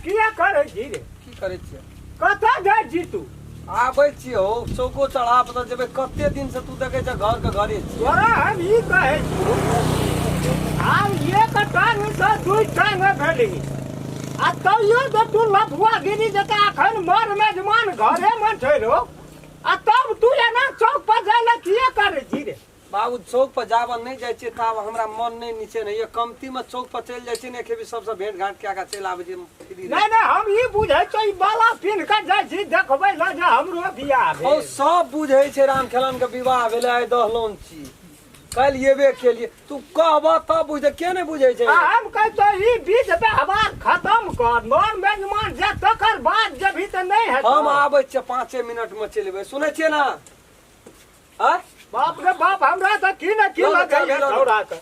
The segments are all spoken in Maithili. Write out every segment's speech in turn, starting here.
किया करै छी रे? की करै छियै? कतऽ जाइ छी तू? आबै छियै हौ, चौको चढ़ा पर जेबै। कते दिन से तू देखै छ घर के घरे छी। तोरा हम ई कहै छी, आब एक टांग से दू टांग भेली आ तैयो तऽ तू लफुआ गिरी जकाँ अखन मर मेजमान घरे मे छै रो, आ तब तू एना चौक पर जाइ लए किए करै छी रे? बाबू, चौक पर जाबऽ नहि जाइ छियै ताब हमरा मन नहि नीचे नहि। कमती में चौक पर चलि जाइ छियै ने, खेबी सबसँ भेंट घाट कए कऽ चलि आबै छियै फ्री। नहि नहि, हम ई बुझै छियै, ई बाला पिन्ह कऽ जाइ छी देखबै लए जे हमरो बियाह हौ भेल। सब बुझै छै राम खेलन के विवाह भेलै, आइ दहलौन छी, काल्हि एबे केलियै। तू कहबह तब बुझतै, के नहि बुझै छै? आ हम कहै ई बीच व्यवहार खतम कर, नॉन मेजमान जे तकर बाद जेबही तऽ नहि हेतौ। हम आबै छियै, 5 मिनट में चलि एबै, सुनै छियै ने? आँय? बाप रे बाप, हमरा तऽ की ने की लऽ ले, लगैए चाबी लऽ ले। छौड़ा के।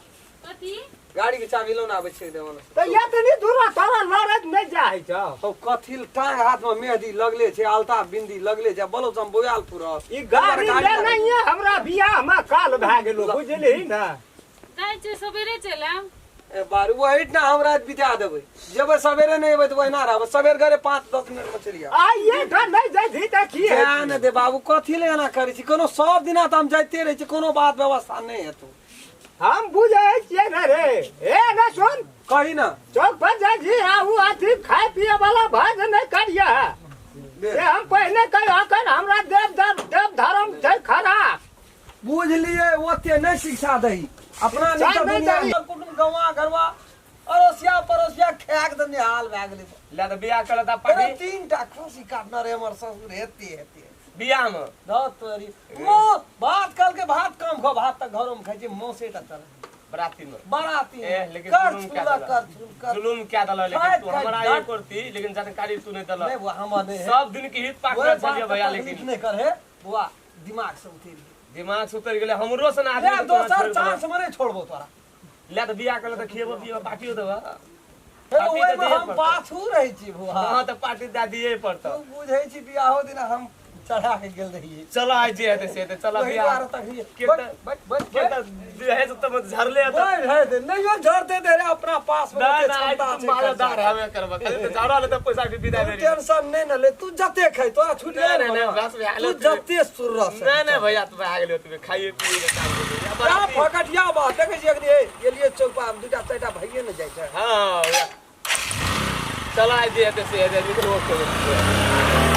कथी? गाड़ी के चाबी लऽ ने, आबै छियै देवाना। तऽ एतनी दूर तोरा लड़ैत नहि जाइ छौ? हौ, कथी ल टांग हाथ में मेहदी लगले छै, अलता बिंदी लगले छै, बोलो हम बोयाल फुरल। ई गाड़ी ले नहीं, हमरा बियाह में काल भए गेलो, बुझलिही ने? जाइ छियै, सबेरे चलि आयब। ए बारू, वही ना हम रात बिता देबै। जेबै सवेरे, नहि एबै तऽ ओहिना रहबै। सबेर घरे 5-10 मिनट में चलि आयब। आ ये ठन नहि जाइ छी तऽ की जा हेतै? ने दे बाबू, कथी ले एना करै छी? कोनो सब दिना तऽ हम जाइते रहै छी, कोनो बात व्यवस्था नहि हेतौ। हम बुझै छियै ने रे। ए ने सुन। कही ने। चौक पर जाइ छी आ उ अथी खाय पिए वाला भाज नहि करिए से हम पहिने कहि, अखन हमरा देव धर्म छै खराब। बुझलियै, ओते नहि शिक्षा दही अपना। शिक्षा नहि तऽ नहि दुनिया दही। कुटुम गौआ घरवा अड़ोसिया पड़ोसिया खाए के तऽ निहाल भए गेलै। ले तऽ बियाह करत आ अरे पार्टी। 3 टा खसी काटने रहे हमर ससुर, हेते हेते बियाह में धत तोरी मौ भात कहलकै भात कम खाओ, भात तऽ घरोमे खाइ छी, मौसे टा चल बराती में बराती। ए, लेकिन कर जुलुम छूला क्या देलक? कर छूल कर जुलुम क्या दल, लेकिन खाइत तू खाइत हमरा डाँट- एक करती, लेकिन जानकारी तू नहीं दल। नहीं बुआ, हमर नहीं है। सब दिन के हित पाक ओहे छलिए बात भैया, के तकलीफ लेकिन नहीं कर हे बुआ, दिमाग से उतरि गेल। दिमाग से उतर गेलै हमरो सन आदमी ले के तोरा दोसर छोड़ि देलक। चांस में नहीं छोड़बो तोरा। ले तऽ बियाह करल तऽ खिएबो पिएबो, पार्टियो देबो। हे पार्टी तऽ ओहिमे दिए हम पड़तौ। पाछू रहै छी बुआ। हाँ, तऽ पार्टी दए दिए पड़तौ। तू बुझै छी, बियाहो दिना हम चढ़ा के गेल रहियै। चल, आइ जे हेतै से हेतै, चल ओहि बियाह दुआरे तखनी के बैठ तऽ- बैठ बैठ के बैठ तऽ दहेज तऽ झरले हेतौ। बैठ है दे नहियो झरते दे रे, अपना पास में ना ओते ना, आइ क्षमता तऽ छै मालदार खर्चा। हेबे करबऽ, खाली तऽ झरल हेतै पैसा के विदा तू बेरी। टेंशन नहीं न ले, तू जते खाइ तोरा छूट नहीं, गेल नहीं, ने। नहीं, बस भए तू गेल। जते सुर्रस नहीं नहीं भैया, तू भए गेलियो, तू खाइए पिए के काम केलियै। क्या बराती- फकटिया बात देखै छी अखनी, हे गेलियै चौक पर, आब दूटा चारिटा भइए ने जाइ छै। हाँ भैया। चल, आइ जे हेतै से हेतै, निकलबो करबै।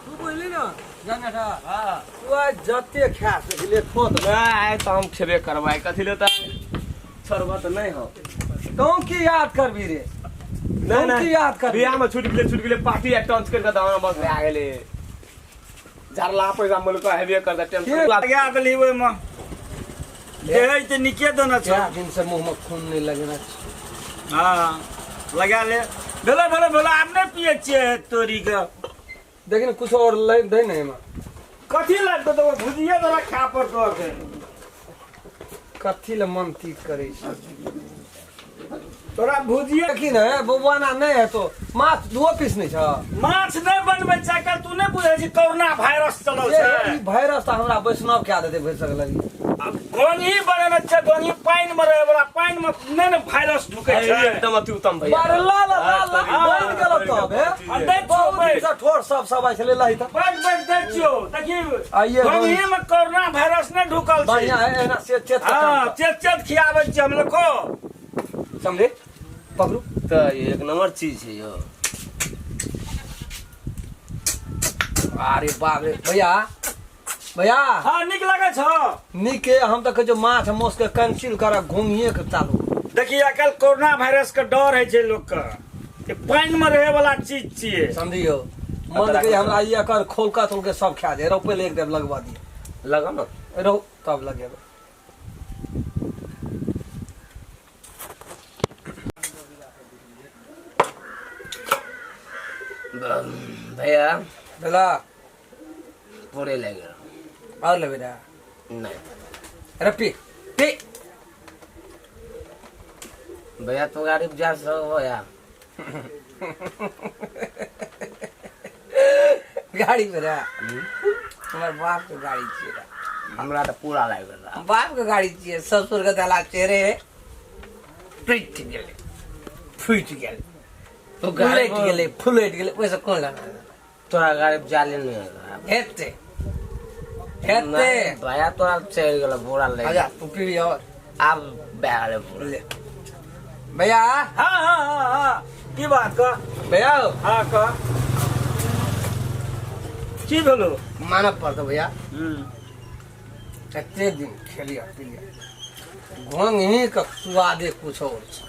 तू बुझली ने जनटा? हाँ। तू आइ जते खा सकले खो तऽ। नहि, आइ तऽ हम खेबे करबै, कथी ले तऽ छोड़बऽ तऽ नहि हो। तू की याद करबी रे? नहि। तू की याद करबी? बियाह में छूट गेलै, छूट गेलै, पार्टी आ टंच करि कऽ तऽ बस भए गेलै। झरला पैसा मुल्क हेबे करतै, टेंशन लगा देली ओहिमे देहै तऽ नीके देने छौ। चार दिन से मुंह में खून नहीं लगना छै। हँ, लगा ले। भेलो भेलो भेलो, आब नहि पियै छियै तोरीके। देखी ने, कुछ और ले दे ने एमे। कथी लगतौ? तऽ भुजिए तोरा खा पड़तौ एखन। कथी ले मन तीत करै छै? तोरा भुजिए। देखी ने बौआना, नहि हेतो माछ दुओ पीस नहि छ? माछ नहि बनबै छै आइकाल्हि, तू नहि बुझै छी कोरोना वायरस चलल जे छै। ई वायरस तऽ हमरा वैष्णव कए देतै भरि सकल लगी। आब गोंगी बनेने छै, गोंगी पानि मे रहै वाला, पानि मे नहि ने वायरस ढुकै छै। एकदम अति उत्तम भैया। बड़ ला ला ला ला, बनि गेल तब हे। आ दै छियौ। बहुत दिन बैठ से ठोर सब सबाइ छलै, लही तऽ। बैठ बैठ, दै छियौ, देखी। आइए। गोंगी मे कोरोना वायरस नहि ढुकल छै। बढ़िया है, एना से चेत के काम हँ कर। चेत चेत खियाबै छियै हम, लखो। समझे, पकड़ू। तऽ एक नंबर चीज छै यौ। अरे बाप रे, भैया भैया। हँ, नीक लगै छौ? नीके, हम तऽ कहै छियौ माछ माउस के कैंसिल कर, घुमिए के चालू। देखी, आइकाल्हि कोरोना वायरस के डर होइ छै लोकके, ई पानि मे रहै वाला चीज छियै। समझियौ, मन के हमरा ई एकर खोलका तोलके सब खा जाए। रौ, पहिले एक देव लगवा दिए। लगा ने। रौ, तब लगेबै। भैया। भेला। पूरे लागि गेल। आओर लेबै रे? नहि। अरे पी पी। भैया, तू गाड़ी पर जा सकबो या? गाड़ी पे रे? हमर बाप के गाड़ी छियै। हमरा तऽ पूरा लागि गेल। बाप के गाड़ी छियै, ससुर के देला छै रे, टूटि गेलै, फूटि गेलै, उलटि गेलै, फुलटि गेलै, ओहिसँ कोन लेना? तोरा गाड़ी जाले नहि हेतै हेतै भैया, तोरा चलि गेल पूरा ले। अच्छा तू पी और आब भए गेलै पूरा। ले भैया। हाँ हाँ हाँ हाँ की बात कह भैया। हाँ कह, की भेलो? मानऽ पड़तौ भैया, कते दिन खेलिया पिलिया, घोंघी के स्वादे कुछ और छै।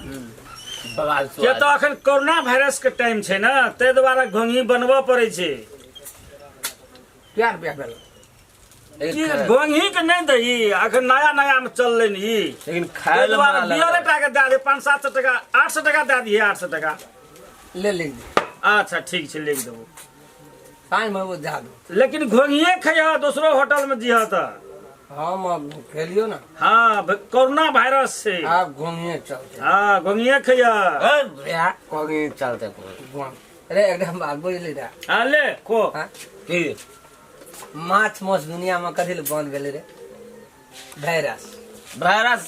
बवाल के तऽ अखन कोरोना वायरस के टाइम छै ने, ताहि दुआरे घोंघी बनबऽ पड़ै छै। क्या रुपया भेल? की घोंघी के नहि दही, अखन नया नया में चललै ने ई, लेकिन खाय ताहि दुआरे बियरे टा के दए दे। 500-700 टका, 800 टका दए दिहे, 800 टका ले लिख दे। अच्छा ठीक छै, लिख देबो। साँझ में वो दए दो। लेकिन घोंघिए खइह, दोसरो होटल में दिह तऽ। हम अब खेलियो ना। हाँ, कोरोना वायरस छै। आब घोंघिए चलते। हाँ घोंघिए खइह। भैया घोंघी चलते। घोंघ रे एकदम बात बुझली रे। हाँ ले को हाँ? की माछ माछ दुनिया में कथी ले बंद भेलै रे? वायरस। वायरस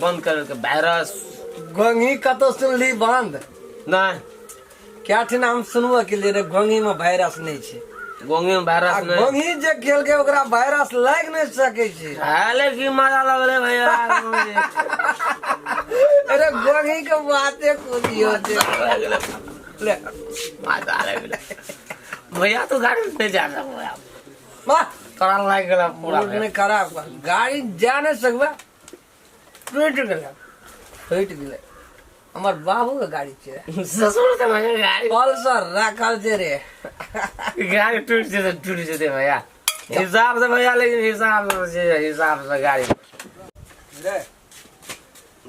बंद कर के वायरस। घोंघी कतौ सुनली बंद? नहीं। क्या ठिना हम सुनबो के लिए रे, घोंघी में वायरस नहीं छै। घोंघी में वायरस नहीं। घोंघी जे खेलके ओकरा वायरस लागि नहीं सकै छै। खाले की मजा लगले भैया। अरे घोंघी के बाते कुछ हो ले, मजा लगले भैया। तो गाड़ी में नहीं जा सकबो वाह तोरा लागि गेल पूरा। मूड नहीं खराब, गाड़ी जा नहीं सकबा, टूटि गेलै, फूटि गेलै। हमर बाबू के गाड़ी छै। ससुर तऽ भैया गाड़ी पल्सर राखल छै रे। गाड़ी टूटि जेतै, टूटि जेतै भैया हिसाब से भैया, लेकिन हिसाब से, हिसाब से गाड़ी रे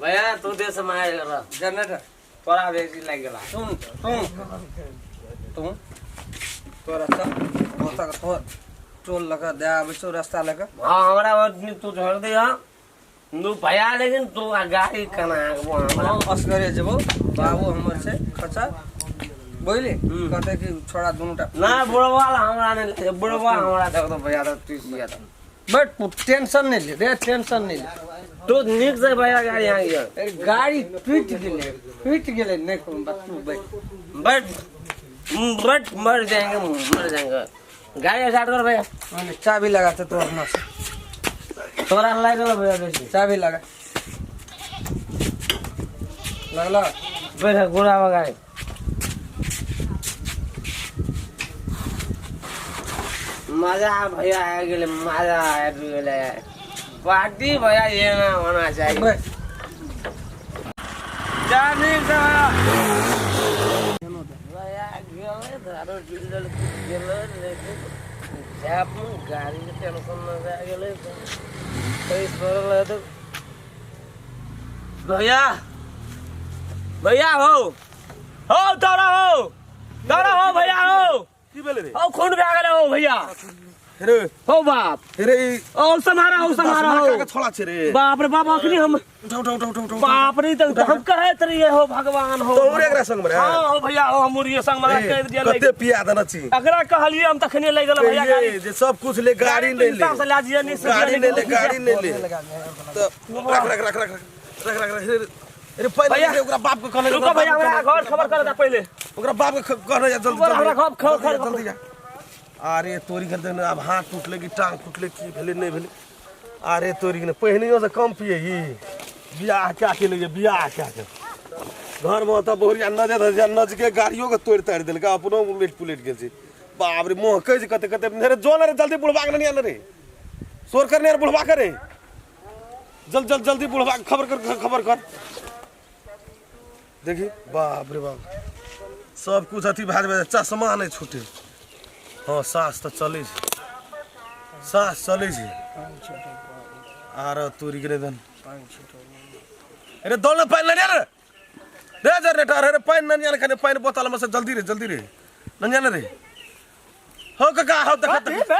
भैया। तू देश में आयल रह जनरेटर तोरा बेसी लागि गेल। सुन सुन, तू तोरा चल ओतऽ के तोर टोल लऽ कऽ दए आबै छौ, रास्ता लऽ कऽ। हाँ हमरा तू छोड़ दे। हाँ तू भैया, लेकिन तू गाड़ी केना हमरा? हम असगरे जेबौ, बाबू हमर छै खचा, बुझली? कहतै कि छोड़ा दुनू टा ना बुढ़वा हमरा नहीं, बुढ़वा हमरा देख तो भैया तो तीस गया था। बट तू टेंशन नहीं ले रे, टेंशन नहीं ले तू निक से भैया गाड़ी यहाँ गया। अरे गाड़ी टूटि गेलै, टूटि गेलै, नहीं कोनो बात, तू बैठ बैठ बैठ, मर जाएंगे, मर जाएंगे। गाड़ी स्टार्ट कर भैया। चाबी लगा तो अपना से। तोरा लाग गेल भैया बेसी। चाबी लगा, लगला। बैठ गोरा गाड़ी। मजा भैया आ गेलै, मजा आबि गेलै। पार्टी भैया ये ना होना चाहिए। बैठ जा नीक से भैया। भैया गेलै दारू डीजल गेलै, लेकिन जाप गाड़ी के टेंशन न भए गेलै। पैस भरल है तो भैया, भैया हो हो दौड़ा हो, दौड़ा हो भैया हो। की भेलै रे? हो खून भए गेलै हो भैया। रे हो बाप रे, ओ समारा हो, समारा हो। के छोड़ा छै रे। बाप रे बाप, अखनी हम उठा उठा उठा उठा उठा। बाप रे, तऽ हम कहैत रहियै हो भगवान हो। तोहरे एकरा संग में रे? हाँ हो भैया हो, हम मुर्गिए संग में कह दिया। कते पिया देना छी एकरा कहलियै हम, तखने लागि गेल भैया गाड़ी। जे सब कुछ ले, गाड़ी ले ले, हिसाब से ला जिए नहीं, गाड़ी ले ले, गाड़ी ले ले। तऽ रख रख रख रख रख रख रख रे पहिले ओकरा बाप के कहने। रुको भैया, हमरा घर खबर कर दे पहिले। ओकरा बाप के कहने जा जल्दी। हमरा खबर जल्दी जा। अरे तोरी घर देने, अब हाथ टूटले कि टांग टूटले, की भेलै नहि भेलै। अरे तोरी ने पहिनैयो से कम पिए ई। बियाह क्या के लिए, बियाह क्या के घर में तऽ बहुरिया नजर नज के गाड़ियो के तोड़ि ताड़ि देलकै, अपनो उलटि पुलटि गेल छै। बाप रे, मोह कहै छै कते कते रे। जो ने रे जल्दी बुढ़बा के नहीं आने रे, शोर करने यार बुढ़बा के रे। जल्द जल्द जल्दी बुढ़बा के खबर कर, खबर कर। देखी बाप रे बाप, सब कुछ अथी भए जेबै, चश्मा नहि छूटे। हाँ सास तऽ चलै छै, सास चलै छै। आर तोरी के दन अरे दौड़ ने, पानि लेने रे रे जनरेटर रे, पानि ननिया ने खाने, पानि बोतल में से जल्दी रे, जल्दी रे ननिया ने रे। हो काका हो, देखा देखा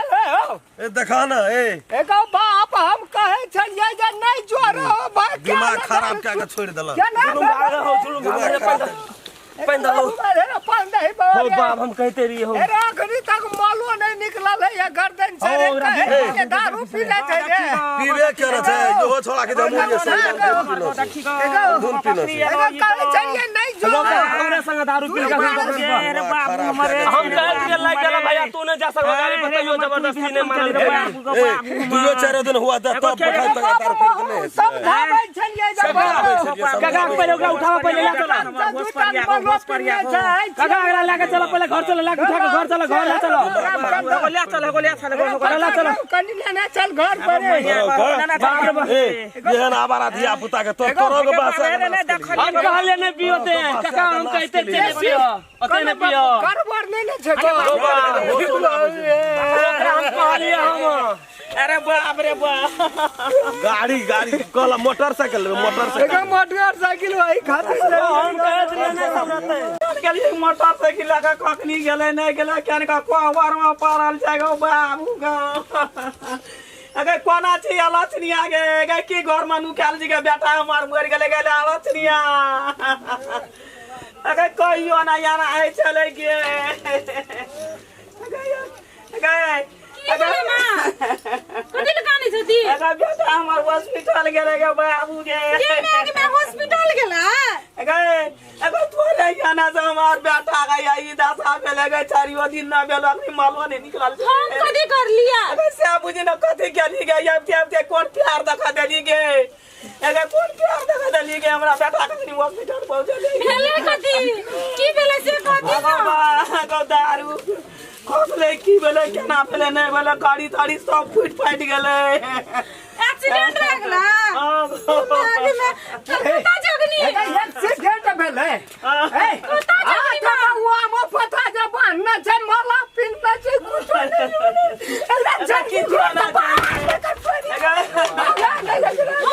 ए देखा ना ए। एगो बाप हम कहे छलियै जे नहीं जोरो भाई, दिमाग खराब कए के छोड़ि देलक। केना जुलुम भाग हो, जुलुम भाग। पानि दलो। पानि दही हो बाप, हम कहते रहिए हो। अरे अखनी तक मालो नहीं निकलल है ये गर्दन से रे, कहे के दारू पी ले छै रे। पीबे करे छै जो छोड़ा के जमुन ये सब धुन पीने छै। एगो कहै छलियै नहीं जो हमरा संग दारू पी के हम कहत के लाग गेल भैया, तू नहीं जा सकबो गाड़ी पर, तैयो जबरदस्ती नहीं मानल। ए, दुइयो चारो दिन हुआ त तब बैठा तक दारू पी के नहीं। समझाबै छलियै जब काका पहिले ओकरा उठावा, पहिले ले चला काका, अगला लेके चलो, पहिले घर चलो, लेके उठा के घर चलो, घर ले चलो, ले चल, ले चल, ले चलो। कनी लेने चल घर पर। ए, एहन आवारा धिया पुता के तो तोरो के बासा हम कहले नहीं पियोते काका, हम कहते थे पियो, ओते नहीं पियो, कारोबार नहीं ने छै। हम कहलिए हम। अरे बाप रे बाप, गाड़ी गाड़ी कहला मोटरसाइकिल लेबै, मोटरसाइकिल। एगो मोटरसाइकिल वही खातिर हम कहत रहिए नहीं समझते गेलिए मोटरसाइकिल लगा कखनी गेलै नहीं गेलै केन का कोहबर में पड़ल छै गो बाबू गो। अगे कोना छी अलचनिया गे, गे की घर में नुकायल जी के बेटा हमर मरि गेलै गेलै अलचनिया। अगे कहियो ना यार आइ चले गे। अगे अगे की भेलै माँ? कथी लए कानै छथि? अगे बेटा हमर हॉस्पिटल गेलै गे बाबू गे। गे माय गे माय, हॉस्पिटल गेलै? अगे अगे तोरे जाना से हमार बेटा गया ई दशा भेलै गे, चारियो दिन ना भेल, अखनी मालो नहीं निकलल छै। हम कथी करलियै? अगे से बुझी न कथी गेली गे, आबिते आबिते कोन प्यार देखा देली गे, अगे कोन प्यार देखा देली गे, हमरा बेटा के कनी हॉस्पिटल पहुंचेली। भेलै कथी? की भेलै से कथी न? गो दारू खसलै, की भेलै केना भेलै नहि भेलै, गाड़ी ताड़ी सब फूटि फाटि गेलै। एक्सीडेंट भए गेलै? माय गे माय, कतऽ जगनी? एक्सीडेंट भेलै। ए, कतऽ जगनी माँ? ओ पता जे बान्हने छै, माला पिन्हने छै, कुछो नहि। एकरा जगी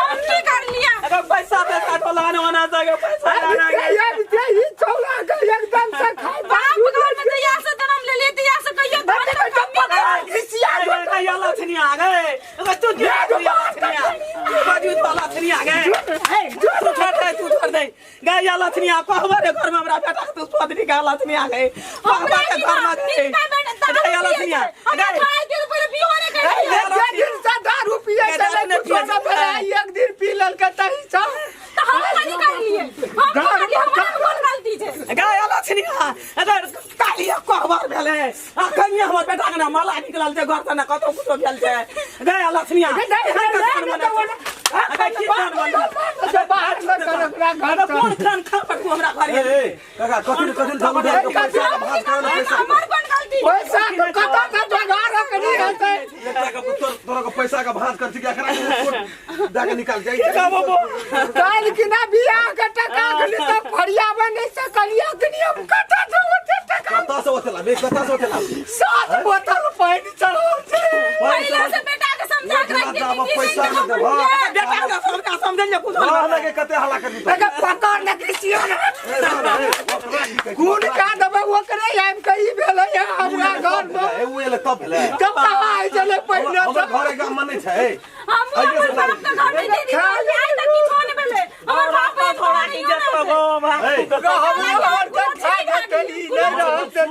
हम की करलियै? अगे पैसा पैसा तो लाने होना चाहिए, पैसा लाना ई चौला के एकदम से खाइ बाप घर में जहिया से जन्म लेलियै तहिया से कहियो धन के कमी नहि। घिसिया अगे या लछनिया गे, अगे तू के लछनिया बाजू तो लछनिया गे, तू छोड़ दे, तू छोड़ दे गे या लछनिया, कहबे रे घर में हमरा बेटा के तू सोद निकाल लछनिया गे, हमरा कहबे के की घर में गे तीनटा बेटा दारू गे या पियै लछनिया छै। हमरा गे खाय के पहिले बिहो नहि करलियै। एक दिन से दारू पियै छलै, कुछो नहि भेलै, एक दिन पी लेलकै तही सँ। तऽ हम कथी करलियै? हम की करलियै? हमरा कोन गलती छै? गे या लछनिया, अगे कालिया कहबर भेलै अखन हमर बेटा के ना माला निकलल छै घर से ना कतौ कुछो भेल छै गे या लछनिया। अगे की कान बने बाहर से कर ओकरा घर अगे से। कोन खान खा पटकू हमरा घर ए ए काका, कथी कथी धरू धरू के पैसा के भाग करे ना पैसा हमर कोन गलती छै? पैसा के कतऽ से जोगाड़ रखनी हेतै? एकटा के तोरा के पैसा के भाग कर छी एकरा के दे के निकाल जाई। काल्हि किना बियाह के टका के तऽ फरियाबै नहि सकलियै, अखनी हम कतऽ से ओते टका? कतऽ से ओते लाबे, कतऽ से ओते लाबे? 7 बोतल पानि चढ़ल छै। पहिले से बेटा के समझा के एक रखिए लाख कि पैसा ई नहि नहि देबह। बेटा के सबका समझल कुछ हां लगे कते हल्ला कर दी। एके पकड़ ने किसियो ने गुण का देबै ओकरे आबि के ई भेलै है हमरा घर में। ए उ एले तब भेलै। तब कहाँ आइ छलै पहिने? हमर घरे गाम में नहीं छै। हमहूँ अपन बाप के घर में दीदी रहलियै, आइ तक किछो नहि भेलै। हमर बाप के थोड़ा नहियो ने हेतै। ए हमरो घर के खा के ई नहि रहल छै।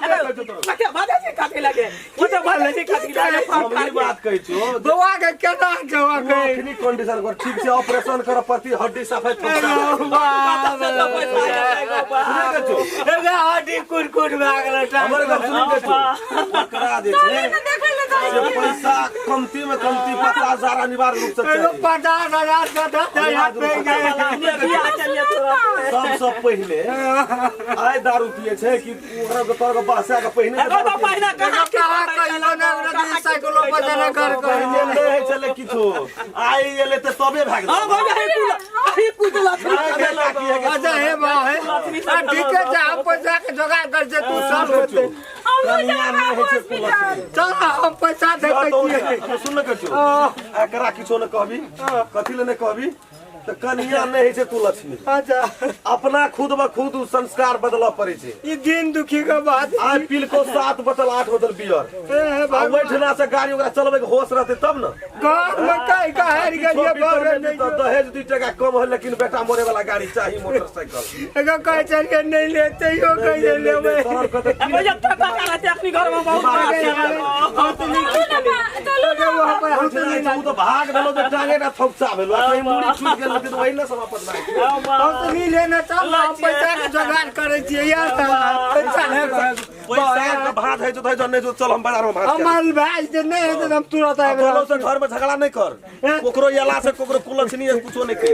कते बाजे छै कथी लगे ओते बाजे छै कथी लगे? हम ई बात कहै छियौ, बौआ के केना के अखनी कंडीशन कर ठीक छै, ऑपरेशन कर पड़ती, हड्डी सफाई एगो हड्डी कुट भए गेलै। हमर गप सुनि के छौ, ओकरा जे छै ने देखै लए जाइ से पैसा कमती में कमती 50,000 अनिवार्य रूप से एगो चाही। 50,000 के दे सबसँ पहिले आइ दारू पिए छै कि ओकरा के तोरा के बासा के पहिने एगो तो पहिने कहाँ कहाँ कहियो ने साइकिलो पर देने कर पहिने नहि होइ छलै किछो, आइ एलै तऽ तबे भए गेलै। हां भाई, अही कुल लछनी। अच्छा हे बा हे, आ ठीके छै, हम पैसा के जोगाड़ कर छै, तू सब होते। कनिया नहि होइ छै कुलक्षणी। चल हम पैसा देते छियै। सुन न कछु, एकरा किछो नहि कहबी, कथी ले नहि कहबी तऽ कनिया नहि होइ छै तू लक्ष्मी। अच्छा। अपना खुद ब खुद उ संस्कार बदलऽ पड़ै छै। ई दिन दुखी के बात। आइ पिलको 7 बोतल 8 बोतल बियर। ए आ भगवान। ओहिठिना से गाड़ी ओकरा चलबै के होश रहतै तब ने। घर में कहि कऽ हारि गेलियै बाबे नहि। तऽ दहेज 2 टका कम होय लेकिन बेटा मोरे वाला गाड़ी चाही मोटरसाइकिल। एगो कहै छलियै नहि ले तैयो कहै छै लेबै। तोहर कहतै की भैया टका का रहते अखनी घर में बहुत बात छै। चलू ना बा, चलू ना। ओहिठिना उ तऽ भाग भेलो तऽ टांगे टा थोपचा भेलो आ कहीं मुड़ी छूट गेल रहतै तऽ ओहि ने समापत भए गेल। हम तऽ नहीं लेने चल हम पैसा के जोगाड़ करै छियै यार, पैसा नहि पैसा के भात है जो है जो नहीं जो चल हम बाजार में भात खाएब। हमर भाई जे नहीं हेतै तऽ हम तुरंत आबि बोलो रहल से घर में झगड़ा नहीं कर, कोकरो यला से कोकरो कुलक्षणी कुछो नहीं कर।